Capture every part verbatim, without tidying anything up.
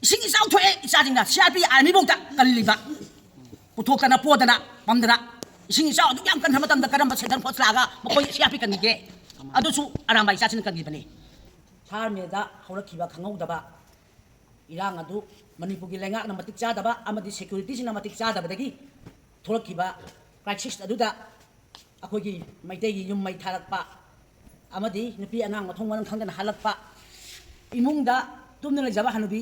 ꯏꯁꯤꯡ ꯏꯆꯥꯎ ꯊꯣꯛꯑꯦ, ꯏꯆꯥꯁꯤꯡꯅ ꯁꯤ ꯑꯥꯔ ꯄꯤ ꯑꯥꯔꯃꯤꯐꯧꯗ ꯀꯜꯂꯤꯕ, ꯄꯨꯊꯣꯛꯇꯅ ꯄꯣꯗꯅ ꯄꯝꯗꯅ꯫ ꯏꯁꯤꯡ ꯏꯆꯥꯎ ꯑꯗꯨꯛ ꯌꯥꯝ ꯀꯟꯈ꯭ꯔ ꯃꯇꯝꯗ ꯀꯔꯝꯕ ꯁꯦꯟꯇ꯭ꯔꯦꯜ ꯐꯣꯔꯁ ꯂꯥꯛꯑꯒ ꯃꯈꯣꯏ ꯁꯤ ꯑꯥꯔ ꯄꯤ ꯀꯟꯈꯤꯒꯦ? ꯑꯗꯨꯁꯨ ꯑꯔꯥꯝꯕꯥꯏ ꯏꯆꯥꯁꯤꯡꯅ ꯀꯟꯈꯤꯕꯅꯤ꯫ ꯁꯥꯔꯃꯦꯗ ꯍꯧꯔꯛꯈꯤꯕ ꯈꯪꯍꯧꯗꯕ ꯏꯔꯥꯡ ꯑꯗꯨ ꯃꯅꯤꯄꯨꯔꯒꯤ ꯂꯩꯉꯥꯛꯅ ꯃꯇꯤꯛ ꯆꯥꯗꯕ ꯑꯃꯗꯤ ꯁꯦꯀ꯭ꯌꯨꯔꯤꯇꯤꯁꯤꯡꯅ ꯃꯇꯤꯛ ꯆꯥꯗꯕꯗꯒꯤ ꯊꯣꯛꯂꯛꯈꯤꯕ ꯀ꯭ꯔꯥꯏꯁꯤꯁ ꯑꯗꯨꯗ ꯑꯩꯈꯣꯏꯒꯤ ꯃꯩꯇꯩꯒꯤ ꯌꯨꯝ ꯃꯩ ꯊꯥꯔꯛꯄ ꯑꯃꯗꯤ ꯅꯨꯄꯤ ꯑꯉꯥꯡ ꯃꯊꯣꯡ ꯃꯔꯝ ꯈꯪꯗꯅ ꯍꯜꯂꯛꯄ, ꯏꯃꯨꯡꯗ ꯇꯨꯝꯗꯨꯅ ꯂꯩꯖꯕ ꯍꯅꯨꯕꯤ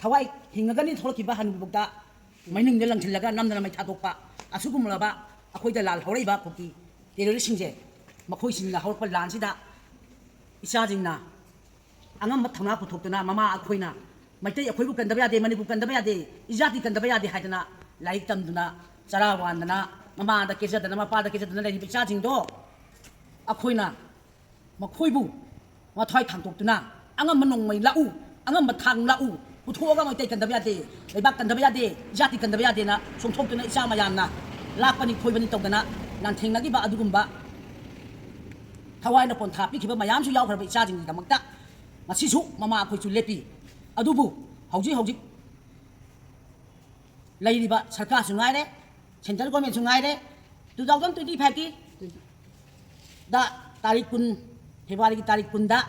ꯊꯋꯥꯏ ꯍꯤꯡꯉꯒꯅꯤ ꯊꯣꯛꯂꯛꯈꯤꯕ ꯍꯅꯨꯕꯤꯐꯥꯎꯗ ꯃꯩꯅꯨꯡꯗ ꯂꯪꯁꯤꯜꯂꯒ ꯅꯝꯗꯅ ꯃꯩ ꯊꯥꯗꯣꯛꯄ, ꯑꯁꯤꯒꯨꯝꯂꯕ ꯑꯩꯈꯣꯏꯗ ꯂꯥꯜ ꯍꯧꯔꯛꯏꯕ ꯀꯨꯀꯤ ꯇꯦꯔꯣꯔꯤꯁꯁꯤꯡꯁꯦ, ꯃꯈꯣꯏꯁꯤꯡꯅ ꯍꯧꯔꯛꯄ ꯂꯥꯟꯁꯤꯗ ꯏꯆꯥꯁꯤꯡꯅ ꯑꯉꯝꯕ ꯊꯧꯅꯥ ꯄꯨꯊꯣꯛꯇꯨꯅ ꯃꯃꯥ ꯑꯩꯈꯣꯏꯅ ꯃꯩꯇꯩ ꯑꯩꯈꯣꯏꯕꯨ ꯀꯟꯗꯕ ꯌꯥꯗꯦ, ꯃꯅꯤꯄꯨꯔ ꯀꯟꯗꯕ ꯌꯥꯗꯦ, ꯏꯖꯥꯇꯤ ꯀꯟꯗꯕ ꯌꯥꯗꯦ ꯍꯥꯏꯗꯅ ꯂꯥꯏꯔꯤꯛ ꯇꯝꯗꯨꯅ ꯆꯔꯥ ꯋꯥꯟꯗꯅ ꯃꯃꯥꯗ ꯀꯦꯖꯗꯅ ꯃꯄꯥꯗ ꯀꯦꯖꯗꯅ ꯂꯩꯔꯤꯕ ꯏꯆꯥꯁꯤꯡꯗꯣ ꯑꯩꯈꯣꯏꯅ ꯃꯈꯣꯏꯕꯨ ꯃꯊ꯭ꯋꯥꯏ ꯊꯥꯡꯇꯣꯛꯇꯨꯅ ꯑꯉꯝꯕ ꯅꯣꯡꯃꯩ ꯂꯥꯛꯎ, ꯑꯉꯝꯕ ꯊꯥꯡ ꯂꯥꯛꯎ, ꯄꯨꯊꯣꯛꯑꯒ ꯃꯩꯇꯩ ꯀꯟꯗꯕ ꯌꯥꯗꯦ, ꯂꯩꯕꯥꯛ ꯀꯟꯗꯕ ꯌꯥꯗꯦ, ꯏꯖꯥꯇꯤ ꯀꯟꯗꯕ ꯌꯥꯗꯦꯅ ꯆꯣꯡꯊꯣꯛꯇꯨꯅ ꯏꯆꯥ ꯃꯌꯥꯝꯅ ꯂꯥꯛꯄꯅꯤ ꯈꯣꯏꯕꯅꯤ ꯇꯧꯗꯅ ꯂꯥꯟꯊꯦꯡꯅꯈꯤꯕ ꯑꯗꯨꯒꯨꯝꯕ ꯊꯋꯥꯏꯅ ꯄꯣꯟꯊꯥ ꯄꯤꯈꯤꯕ ꯃꯌꯥꯝꯁꯨ ꯌꯥꯎꯈ꯭ꯔꯕ ꯏꯆꯥꯁꯤꯡꯒꯤꯗꯃꯛꯇ ꯉꯁꯤꯁꯨ ꯃꯃꯥ ꯑꯩꯈꯣꯏꯁꯨ ꯂꯦꯞꯄꯤ꯫ ꯑꯗꯨꯕꯨ ꯍꯧꯖꯤꯛ ꯍꯧꯖꯤꯛ ꯂꯩꯔꯤꯕ ꯁꯔꯀꯥꯔꯁꯨ ꯉꯥꯏꯔꯦ, ꯁꯦꯟꯇ꯭ꯔꯦꯜ ꯒꯣꯔꯃꯦꯟꯁꯨ ꯉꯥꯏꯔꯦ, ꯇꯨ ꯊꯥꯎꯖꯟ ꯇ꯭ꯋꯦꯟꯇꯤ ꯐꯥꯏꯚꯀꯤ ꯗ ꯇꯥꯔꯤꯛ ꯀꯨꯟ, ꯐꯦꯕ꯭ꯔꯨꯋꯥꯔꯤꯒꯤ ꯇꯥꯔꯤꯛ ꯀꯨꯟꯗ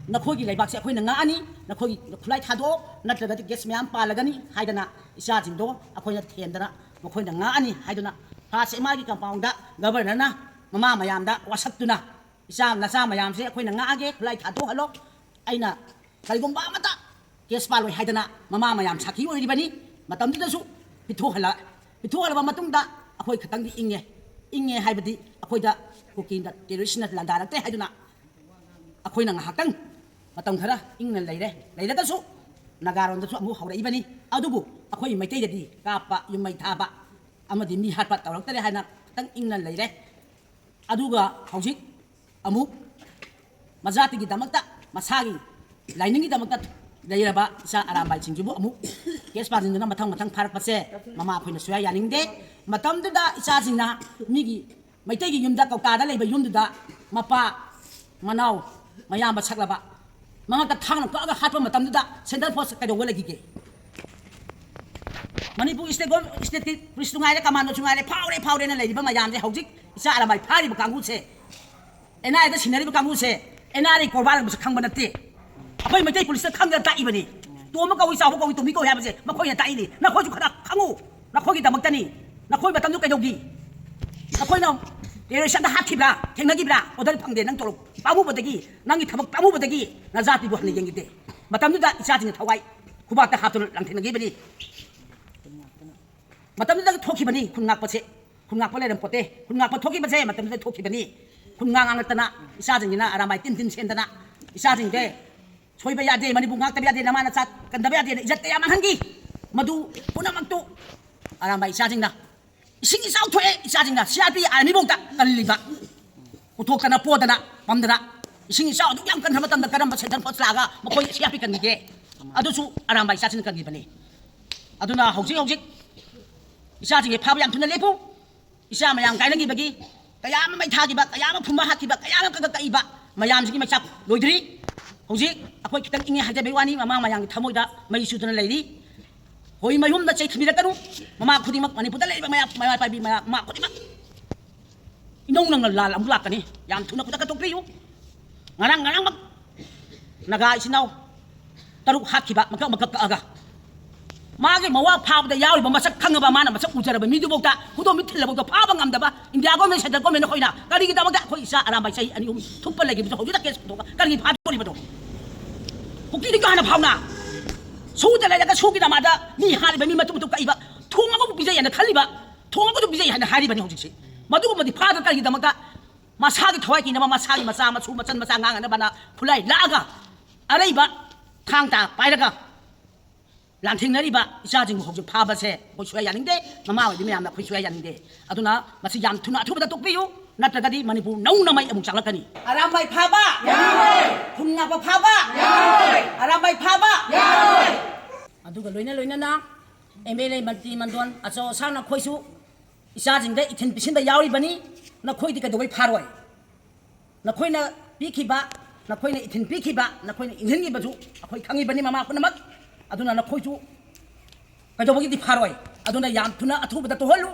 ꯅꯈꯣꯏꯒꯤ ꯂꯩꯕꯥꯛꯁꯦ ꯑꯩꯈꯣꯏꯅ ꯉꯥꯛꯑꯅꯤ, ꯅꯈꯣꯏꯒꯤ ꯈꯨꯠꯂꯥꯏ ꯊꯥꯗꯣꯛꯑꯣ, ꯅꯠꯇ꯭ꯔꯒꯗꯤ ꯀꯦꯁ ꯃꯌꯥꯝ ꯄꯥꯜꯂꯒꯅꯤ ꯍꯥꯏꯗꯅ ꯏꯆꯥꯁꯤꯡꯗꯣ ꯑꯩꯈꯣꯏꯅ ꯊꯦꯝꯗꯅ ꯃꯈꯣꯏꯅ ꯉꯥꯛꯑꯅꯤ ꯍꯥꯏꯗꯨꯅ ꯐꯥꯁ ꯑꯦꯝ ꯑꯥꯔꯒꯤ ꯀꯝꯄꯥꯎꯟꯗ ꯒꯕꯔꯅꯔꯅ ꯃꯃꯥ ꯃꯌꯥꯝꯗ ꯋꯥꯁꯛꯇꯨꯅ ꯏꯆꯥ ꯅꯆꯥ ꯃꯌꯥꯝꯁꯦ ꯑꯩꯈꯣꯏꯅ ꯉꯥꯛꯑꯒꯦ, ꯈꯨꯠꯂꯥꯏ ꯊꯥꯗꯣꯛꯍꯜꯂꯣ, ꯑꯩꯅ ꯀꯔꯤꯒꯨꯝꯕ ꯑꯃꯠꯇ ꯀꯦꯁ ꯄꯥꯜꯂꯣꯏ ꯍꯥꯏꯗꯅ ꯃꯃꯥ ꯃꯌꯥꯝ ꯁꯥꯈꯤ ꯑꯣꯏꯔꯤꯕꯅꯤ꯫ ꯃꯇꯝꯗꯨꯗꯁꯨ ꯄꯤꯊꯣꯛꯍꯜꯂ-, ꯄꯤꯊꯣꯛꯍꯜꯂꯕ ꯃꯇꯨꯡꯗ ꯑꯩꯈꯣꯏ ꯈꯇꯪꯗꯤ ꯏꯪꯉꯦ꯫ ꯏꯪꯉꯦ ꯍꯥꯏꯕꯗꯤ ꯑꯩꯈꯣꯏꯗ ꯀꯨꯀꯤꯅ ꯇꯦꯔꯣꯔꯤꯁꯅ ꯂꯥꯟꯗꯥꯔꯛꯇꯦ ꯍꯥꯏꯗꯨꯅ ꯑꯩꯈꯣꯏꯅ ꯉꯥꯏꯍꯥꯛꯇꯪ ꯃꯇꯝ ꯈꯔ ꯏꯪꯅ ꯂꯩꯔꯦ꯫ ꯂꯩꯔꯒꯁꯨ ꯅꯥꯒꯥꯔꯣꯝꯗꯁꯨ ꯑꯃꯨꯛ ꯍꯧꯔꯛꯏꯕꯅꯤ꯫ ꯑꯗꯨꯕꯨ ꯑꯩꯈꯣꯏ ꯃꯩꯇꯩꯗꯗꯤ ꯀꯥꯞꯄ, ꯌꯨꯝ ꯃꯩ ꯊꯥꯕ ꯑꯃꯗꯤ ꯃꯤ ꯍꯥꯠꯄ ꯇꯧꯔꯛꯇꯔꯦ ꯍꯥꯏꯅ ꯈꯤꯇꯪ ꯏꯪꯅ ꯂꯩꯔꯦ꯫ ꯑꯗꯨꯒ ꯍꯧꯖꯤꯛ ꯑꯃꯨꯛ ꯃꯖꯥꯇꯤꯒꯤꯗꯃꯛꯇ, ꯃꯁꯥꯒꯤ ꯂꯥꯏꯅꯤꯡꯒꯤꯗꯃꯛꯇ ꯂꯩꯔꯕ ꯏꯆꯥ ꯑꯔꯥꯝꯕꯥꯏꯁꯤꯡꯁꯤꯕꯨ ꯑꯃꯨꯛ ꯀꯦꯁ ꯄꯥꯟꯁꯤꯟꯗꯨꯅ ꯃꯊꯪ ꯃꯊꯪ ꯐꯥꯔꯛꯄꯁꯦ ꯃꯃꯥ ꯑꯩꯈꯣꯏꯅ ꯁꯨꯌꯥ ꯌꯥꯅꯤꯡꯗꯦ꯫ ꯃꯇꯝꯗꯨꯗ ꯏꯆꯥꯁꯤꯡꯅ ꯃꯤꯒꯤ ꯃꯩꯇꯩꯒꯤ ꯌꯨꯝꯗ, ꯀꯧꯇꯥꯗ ꯂꯩꯕ ꯌꯨꯝꯗꯨꯗ ꯃꯄꯥ, ꯃꯅꯥꯎ, ꯃꯌꯥꯝꯕ ꯁꯛꯂꯕ ꯃꯉꯛꯇ ꯊꯥꯡꯅ ꯀꯛꯑꯒ ꯍꯥꯠꯄ ꯃꯇꯝꯗꯨꯗ central force ꯀꯩꯗꯧꯕ ꯂꯩꯈꯤꯒꯦ? ꯃꯅꯤꯄꯨꯔ state government, state ꯀꯤ police ꯇꯨ ꯉꯥꯏꯔꯦ, commando ꯁꯨ ꯉꯥꯏꯔꯦ, ꯐꯥꯎꯔꯦ ꯐꯥꯎꯔꯦꯅ ꯂꯩꯔꯤꯕ ꯃꯌꯥꯝꯁꯦ ꯍꯧꯖꯤꯛ ꯏꯆꯥ ꯑꯔꯥꯝꯕꯥꯏ ꯐꯥꯔꯤꯕ ꯀꯥꯡꯕꯨꯁꯦ, NIA ꯗ ꯁꯤꯟꯅꯔꯤꯕ ꯀꯥꯡꯕꯨꯁꯦ, NIA ꯒꯤ ꯀꯣꯔꯕꯥꯔ ꯑꯃꯁꯨ ꯈꯪꯕ ꯅꯠꯇꯦ꯫ ꯑꯩꯈꯣꯏ ꯃꯩꯇꯩ police ꯇ ꯈꯪꯗꯅ ꯇꯥꯛꯏꯕꯅꯤ꯫ ꯇꯣꯝꯕ ꯀꯧꯏ, ꯆꯥꯎꯕ ꯀꯧꯏ, ꯇꯣꯝꯕꯤ ꯀꯧꯏ ꯍꯥꯏꯕꯁꯦ ꯃꯈꯣꯏꯅ ꯇꯥꯛꯏꯅꯤ꯫ ꯅꯈꯣꯏꯁꯨ ꯈꯔ ꯈꯪꯉꯨ꯫ ꯅꯈꯣꯏꯒꯤꯗꯃꯛꯇꯅꯤ꯫ ꯅꯈꯣꯏ ꯃꯇꯝꯗꯨ ꯀꯩꯗꯧꯈꯤ? ꯅꯈꯣꯏꯅ terrorist ꯑꯝꯇ ꯍꯥꯠꯈꯤꯕ꯭ꯔꯥ? ꯊꯦꯡꯅꯈꯤꯕ꯭ꯔꯥ? Order ꯐꯪꯗꯦ, ꯅꯪ ꯇꯣꯂꯣꯞ ꯄꯥꯝꯃꯨꯕꯗꯒꯤ, ꯅꯪꯒꯤ ꯊꯕꯛ ꯄꯥꯝꯃꯨꯕꯗꯒꯤ ꯅꯖꯥꯇꯤꯕꯨ ꯍꯟꯅ ꯌꯦꯡꯈꯤꯗꯦ꯫ ꯃꯇꯝꯗꯨꯗ ꯏꯆꯥꯁꯤꯡꯅ ꯊꯋꯥꯏ ꯈꯨꯕꯥꯛꯇ ꯍꯥꯞꯇꯨꯅ ꯂꯥꯟꯊꯦꯡꯅꯈꯤꯕꯅꯤ꯫ ꯃꯇꯝꯗꯨꯗꯒꯤ ꯊꯣꯛꯈꯤꯕꯅꯤ ꯈꯨꯟ ꯉꯥꯛꯄꯁꯦ꯫ ꯈꯨꯟ ꯉꯥꯛꯄ ꯂꯩꯔꯝꯄꯣꯠꯇꯦ꯫ ꯈꯨꯟ ꯉꯥꯛꯄ ꯊꯣꯛꯈꯤꯕꯁꯦ ꯃꯇꯝꯗꯨꯗ ꯊꯣꯛꯈꯤꯕꯅꯤ꯫ ꯈꯨꯟ ꯉꯥꯛ ꯉꯥꯡꯂꯛꯇꯅ ꯏꯆꯥꯁꯤꯡꯁꯤꯅ ꯑꯔꯥꯝꯕꯥꯏ ꯇꯤꯟ ꯇꯤꯟ ꯁꯦꯟꯗꯅ ꯏꯆꯥꯁꯤꯡꯁꯦ ꯁꯣꯏꯕ ꯌꯥꯗꯦ, ꯃꯅꯤꯄꯨꯔ ꯉꯥꯛꯇꯕ ꯌꯥꯗꯦ, ꯅꯃꯥ ꯅꯆꯥ ꯀꯟꯗꯕ ꯌꯥꯗꯦꯅ ꯏꯖꯠ ꯀꯌꯥ ꯃꯥꯡꯍꯟꯈꯤ꯫ ꯃꯗꯨ ꯄꯨꯝꯅꯃꯛꯇꯨ ꯑꯔꯥꯝꯕꯥꯏ ꯏꯆꯥꯁꯤꯡꯅ, ꯏꯁꯤꯡ ꯏꯆꯥꯎ ꯊꯣꯛꯑꯦ ꯏꯆꯥꯁꯤꯡꯅ, CRP army ꯐꯥꯎꯗ ꯀꯜꯂꯤꯕ, ꯄꯨꯊꯣꯛꯇꯅ ꯄꯣꯗꯅ ꯄꯝꯗꯅ, ꯏꯁꯤꯡ ꯏꯆꯥꯎ ꯑꯗꯨꯛ ꯌꯥꯝ ꯀꯟꯈ꯭ꯔ ꯃꯇꯝꯗ ꯀꯔꯝꯕ central force ꯂꯥꯛꯑꯒ ꯃꯈꯣꯏ CRP ꯀꯟꯈꯤꯒꯦ? ꯑꯗꯨꯁꯨ ꯑꯔꯥꯝꯕꯥꯏ ꯏꯆꯥꯁꯤꯡꯅ ꯀꯟꯈꯤꯕꯅꯤ꯫ ꯑꯗꯨꯅ ꯍꯧꯖꯤꯛ ꯍꯧꯖꯤꯛ ꯏꯆꯥꯁꯤꯡꯁꯦ ꯐꯥꯕ ꯌꯥꯝ ꯊꯨꯅ ꯂꯦꯞꯄꯨ꯫ ꯏꯆꯥ ꯃꯌꯥꯝ ꯀꯥꯏꯅꯈꯤꯕꯒꯤ ꯀꯌꯥ ꯑꯃ ꯃꯩ ꯊꯥꯈꯤꯕ, ꯀꯌꯥ ꯑꯃ ꯐꯨꯝꯕ ꯍꯥꯠꯈꯤꯕ, ꯀꯌꯥ ꯑꯃ ꯀꯛ-, ꯀꯛꯏꯕ ꯃꯌꯥꯝꯁꯤꯒꯤ ꯃꯩꯆꯥꯛ ꯂꯣꯏꯗ꯭ꯔꯤ꯫ ꯍꯧꯖꯤꯛ ꯑꯩꯈꯣꯏ ꯈꯤꯇꯪ ꯏꯪꯉꯦ ꯍꯥꯏꯖꯕꯩ ꯋꯥꯅꯤ, ꯃꯃꯥ ꯃꯌꯥꯝꯒꯤ ꯊꯃꯣꯏꯗ ꯃꯩ ꯆꯨꯗꯨꯅ ꯂꯩꯔꯤ꯫ ꯍꯣꯏ, ꯃꯌꯨꯝꯗ ꯆꯩꯊꯤꯕꯤꯔꯛꯀꯅꯨ꯫ ꯃꯃꯥ ꯈꯨꯗꯤꯡꯃꯛ, ꯃꯅꯤꯄꯨꯔꯗ ꯂꯩꯔꯤꯕ ꯃꯌꯥꯝ, ꯃꯃꯥ ꯄꯥꯏꯕꯤ ꯃꯌꯥꯝ, ꯃꯃꯥ ꯈꯨꯗꯤꯡꯃꯛ ꯏꯅꯧ ꯅꯧꯅ ꯂꯥꯜ ꯑꯃꯨꯛ ꯂꯥꯛꯀꯅꯤ꯫ ꯌꯥꯝ ꯊꯨꯅ ꯈꯨꯗꯛꯇ ꯇꯣꯛꯄꯤꯌꯨ꯫ ꯉꯔꯥꯡ, ꯉꯔꯥꯡꯃꯛ ꯅꯥꯒꯥ ꯏꯆꯤꯟ ꯏꯅꯥꯎ ꯇꯔꯨꯛ ꯍꯥꯠꯈꯤꯕ, ꯃꯀꯛ ꯃꯀꯛ ꯀꯛꯑꯒ꯫ ꯃꯥꯒꯤ ꯃꯋꯥ ꯐꯥꯕꯗ ꯌꯥꯎꯔꯤꯕ, ꯃꯁꯛ ꯈꯪꯉꯕ, ꯃꯥꯅ ꯃꯁꯛ ꯎꯖꯔꯕ ꯃꯤꯗꯨꯐꯥꯎꯗ, ꯈꯨꯗꯣꯝꯕꯤ ꯊꯤꯜꯂꯐꯥꯎꯗ ꯐꯥꯕ ꯉꯝꯗꯕ India government, central government ꯅꯈꯣꯏꯅ ꯀꯔꯤꯒꯤꯗꯃꯛꯇ ꯑꯩꯈꯣꯏ ꯏꯆꯥ ꯑꯔꯥꯝꯕꯥꯏ ꯆꯍꯤ ꯑꯅꯤ ꯑꯍꯨꯝ ꯊꯨꯞꯄ ꯂꯩꯈꯤꯕꯗꯣ ꯍꯧꯖꯤꯛꯇ case ꯄꯨꯊꯣꯛꯑꯒ ꯀꯔꯤꯒꯤ ꯐꯥꯗꯣꯔꯤꯕꯗꯣ? ꯀꯨꯀꯤꯗꯒꯤ ꯍꯥꯟꯅ ꯐꯥꯎꯅ꯫ ꯁꯨꯗ ꯂꯩꯔꯒ ꯁꯨꯒꯤ ꯅꯃꯥꯗ ꯃꯤ ꯍꯥꯠꯂꯤꯕ ꯃꯤ ꯃꯇꯨꯝ ꯃꯇꯨꯝ ꯀꯛꯏꯕ, ꯊꯣꯡ ꯑꯃꯕꯨ ꯄꯤꯖꯩ ꯍꯥꯏꯅ ꯈꯜꯂꯤꯕ, ꯊꯣꯡ ꯑꯃꯕꯨ ꯄꯤꯖꯩ ꯍꯥꯏꯅ ꯍꯥꯏꯔꯤꯕꯅꯤ ꯍꯧꯖꯤꯛꯁꯤ꯫ ꯃꯗꯨꯒꯨꯝꯕꯗꯤ ꯐꯥꯗ ꯀꯔꯤꯒꯤꯗꯃꯛꯇ? ꯃꯁꯥꯒꯤ ꯊꯋꯥꯏ ꯀꯤꯅꯕ, ꯃꯁꯥꯒꯤ ꯃꯆꯥ ꯃꯁꯨ ꯃꯆꯟ ꯃꯆꯥ ꯉꯥꯡꯅꯅꯕꯅ ꯈꯨꯠꯂꯥꯏ ꯂꯥꯛꯑꯒ ꯑꯔꯩꯕ ꯊꯥꯡ ꯇꯥ ꯄꯥꯏꯔꯒ ꯂꯥꯟꯊꯦꯡꯅꯔꯤꯕ ꯏꯆꯥꯁꯤꯡꯕꯨ ꯍꯧꯖꯤꯛ ꯐꯥꯕꯁꯦ ꯑꯩꯈꯣꯏ ꯁꯨꯡꯌꯥ ꯌꯥꯅꯤꯡꯗꯦ꯫ ꯃꯃꯥ ꯑꯣꯏꯕꯤ ꯃꯌꯥꯝꯅ ꯑꯩꯈꯣꯏ ꯁꯨꯡꯌꯥ ꯌꯥꯅꯤꯡꯗꯦ꯫ ꯑꯗꯨꯅ ꯃꯁꯤ ꯌꯥꯝ ꯊꯨꯅ ꯑꯊꯨꯕꯗ ꯇꯣꯛꯄꯤꯌꯨ, ꯅꯠꯇ꯭ꯔꯒꯗꯤ ꯃꯅꯤꯄꯨꯔ ꯅꯧꯅ ꯃꯩ ꯑꯃꯨꯛ ꯆꯥꯛꯂꯛꯀꯅꯤ꯫ ꯑꯔꯥꯝꯕꯥꯏ ꯐꯥꯕ ꯌꯥꯔꯣꯏ꯫ ꯈꯨꯟ ꯉꯥꯛꯄ ꯐꯥꯕ ꯌꯥꯔꯣꯏ꯫ ꯑꯔꯥꯝꯕꯥꯏ ꯐꯥꯕ ꯌꯥꯔꯣꯏ꯫ ꯑꯗꯨꯒ ꯂꯣꯏꯅ ꯂꯣꯏꯅꯅ MLA ꯃꯟꯇ꯭ꯔꯤ ꯃꯟꯗꯣꯟ ꯑꯆꯧ ꯑꯁꯥꯡ ꯅꯈꯣꯏꯁꯨ ꯏꯆꯥꯁꯤꯡꯗ ꯏꯊꯤꯟ ꯄꯤꯁꯤꯟꯕ ꯌꯥꯎꯔꯤꯕꯅꯤ꯫ ꯅꯈꯣꯏꯗꯤ ꯀꯩꯗꯧꯕꯩ ꯐꯥꯔꯣꯏ? ꯅꯈꯣꯏꯅ ꯄꯤꯈꯤꯕ ꯅꯈꯣꯏꯅ ꯏꯊꯤꯟ ꯄꯤꯈꯤꯕ, ꯅꯈꯣꯏꯅ ꯏꯪꯍꯟꯈꯤꯕꯁꯨ ꯑꯩꯈꯣꯏ ꯈꯪꯉꯤꯕꯅꯤ, ꯃꯃꯥ ꯄꯨꯝꯅꯃꯛ꯫ ꯑꯗꯨꯅ ꯅꯈꯣꯏꯁꯨ ꯀꯩꯗꯧꯕꯒꯤꯗꯤ ꯐꯥꯔꯣꯏ? ꯑꯗꯨꯅ ꯌꯥꯝ ꯊꯨꯅ ꯑꯊꯨꯕꯗ ꯇꯧꯍꯜꯂꯨ꯫